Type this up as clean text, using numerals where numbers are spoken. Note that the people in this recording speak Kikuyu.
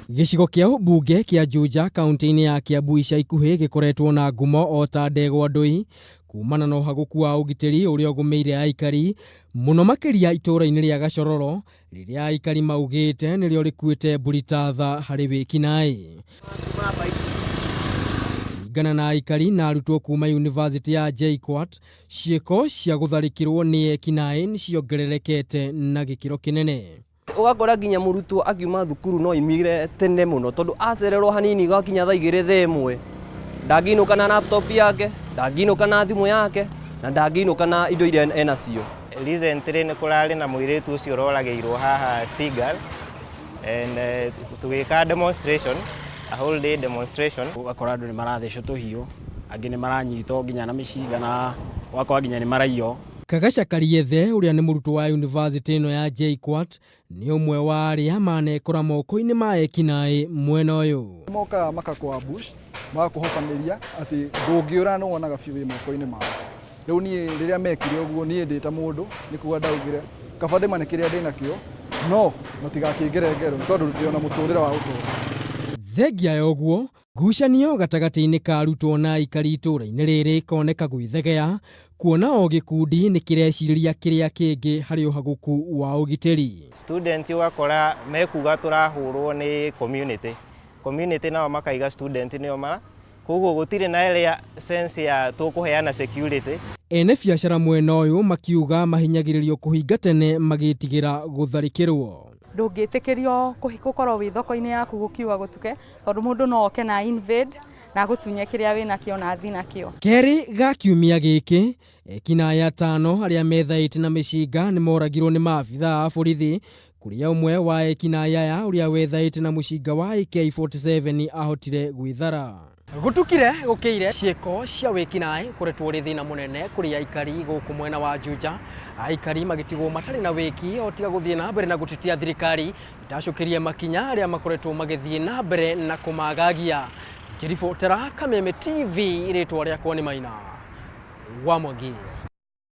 Gĩcigo kĩa ũmbunge kĩa Juja kaunti-inĩ ya Kiambu ica ikuhĩ gĩkoretwo na ngumo o ta ndegwa ndũi kumana na ũhagũku wa ũgitĩri ũrĩa ũgũmĩire aikari mũno makĩria itũũra-inĩ rĩa Gacororo rĩrĩa aikari maugĩte nĩrĩo rĩkuĩte mbũri ta tha harĩ wĩkinaĩ. Kũringana na aikari na arutwo kuma yunivasĩtĩ ya JKUAT, ciĩko cia gũtharĩkĩrwo nĩ ekinaĩ nĩ ciongererekete na gĩkĩro kĩnene. Ũgakora nginya mũrutwo akiuma thukuru no oimire tene mũno tondũ acererwo hanini gwakinya thaa igĩrĩ thaa ĩmwe ndangĩinũka na laptop yake, ndangĩinũka na thimũ yake na ndangĩinũka na indo iria enacio. Recently nĩ kũrarĩ na mũirĩtu ũcio ũroragĩirwo haha Seagull and tũgĩka demonstration, a whole day demonstration. Ũgakora andũ nĩ marathecwo tũhiũ, angĩ nĩ maranyitwo nginya na mĩcinga na ũgakora nginya nĩ maraiywo. Kagaca Kariethe ũrĩa nĩ mũrutwo wa yunivasĩtĩ ĩno ya JKUAT nĩ ũmwe wa arĩa manekora moko-inĩ ma ekinaĩ mwena ũyũ. Mokaga makakũ ambush magakũhobanĩria atĩ ndũngĩũra nĩ wonaga biũ wĩ moko-inĩ mao. Rĩu niĩ rĩrĩa mekire ũguo niĩ ndĩ ta mũndũ nĩ kuga ndaugire kaba ndĩmane kĩrĩa ndĩnakĩo no matigakĩngere ngero nĩ tondũ ndĩ ona mũtũrĩre wa gũtũra. Thengia ya ũguo, ngucanio gatagatĩ-inĩ ka arutwo na aikari itũũra-inĩ rĩrĩ ikoneka gwĩthegea kuona o gĩkundi nĩ kĩrecirĩria kĩrĩa kĩngĩ harĩ ũhagũku wa ũgitĩri. Student ũgakora mekuga tũrahũrwo nĩ community, community nao makaiga student nĩo mara, koguo gũtirĩ na ĩrĩa sense ya tũkũheana security. Ene biacara mwena ũyũ makiuga mahinyagĩrĩrio kũhinga tene magĩtigĩra gũtharĩkĩrwo. Ndũngĩtĩkĩrio gũkorwo wĩ thoko-inĩ yaku gũkiuga gũtuke tondũ mũndũ no oke na invade na agũtunye kĩrĩa wĩnakĩo na athi nakĩo. Kerĩ ga kiumia gĩkĩ, ekinaĩ atano arĩa methaĩte na mĩcinga nĩ moragirwo nĩ maabithaa a borithi kũrĩa ũmwe wa ekinaĩ aya ũrĩa wethaĩte na mũcinga wa AK47 ahotire gwĩthara. Gũtukire gũkĩire ciĩko cia wĩkinaĩ ũkoretwo ũrĩ thĩna mũnene kũrĩ aikari gũkũ mwena wa Juja, aikari magĩtigwo matarĩ na wĩki o tiga gũthiĩ na mbere na gũtetia thirikari itacũkĩrie makinya arĩa makoretwo magĩthiĩ na mbere na kũmagagia. Ngĩribotera Kameme TV, rĩtwa rĩakwa nĩ Maina wa Mwangi.